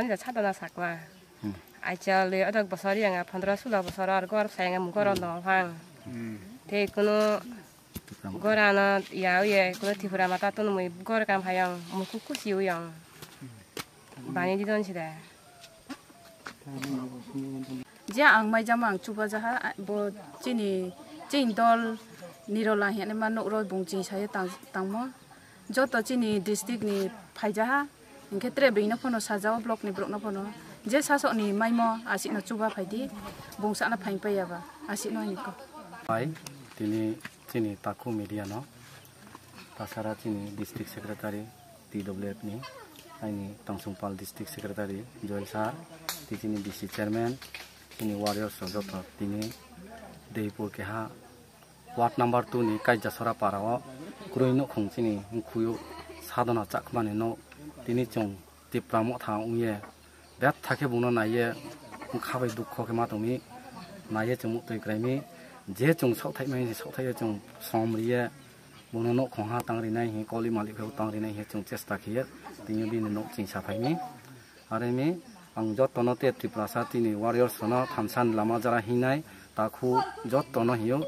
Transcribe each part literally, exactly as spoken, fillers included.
Ani da sadona sakma. Hmm. Aichal le adok bosor yang pondro sulo bosor ar gor sayang mugor no hang. Hmm. Te kuno Gora no ya uye kuno Tripura mata tun mui gor kam hayang muku kusi uyang. Bani di don sida. Je ang mai jama ang chuba jaha, bo chini, chini dol Nirola hene ma nukro bung chini sayo tang, tangmo. Joto chini district ni phaijaha, hinkhe tre bini phano sajao block ni borok no phano. Je sasok ni maimo asik no chuba phaidi, bung sana phain paiya ba, asik no hinko. Pai, tini chini Takhu media no, tasara chini district secretary T W F ni, aini Tangsongpal district secretary Joel sir, tei chini D C chairman, chini warriors rok joto tini Deipur keha ward number two ni Kaijasora para o kwrwi nukhung chini mkhuyo sadona chakmani no tini chwng Tipra motha wngye betha khe bono naiye wngkha bai dukho khe ma tongmi naiye chwng muktwi kwraimi je chwng saohthaimani saohthaio chwng som riye bono nokhong ha tang rinai hi koli malik khe tang rinai hi chwng chesta khiye tini bini nok chwng saphaimi. Aremi ang jotono te Tiprasa tini warriors no thansa ni lama jara hinai takhu jotono hiyo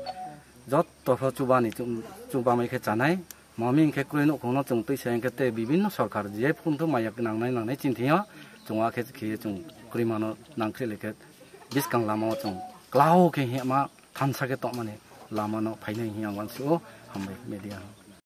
jotto pho chubani chu-, chubamai khe chanai. Mami hinkhe kwrwi nukhungno chwng twi sa hinkhe te bibinno sorkar je phunthuk maya nangnai nangnai chini thwio chwng a khe khiye chwng kwrwi mano nangkhe lekhe biskang lamao chwng klau khe hima thansa khe tongmani lamano phainai hiya wansio hambai media.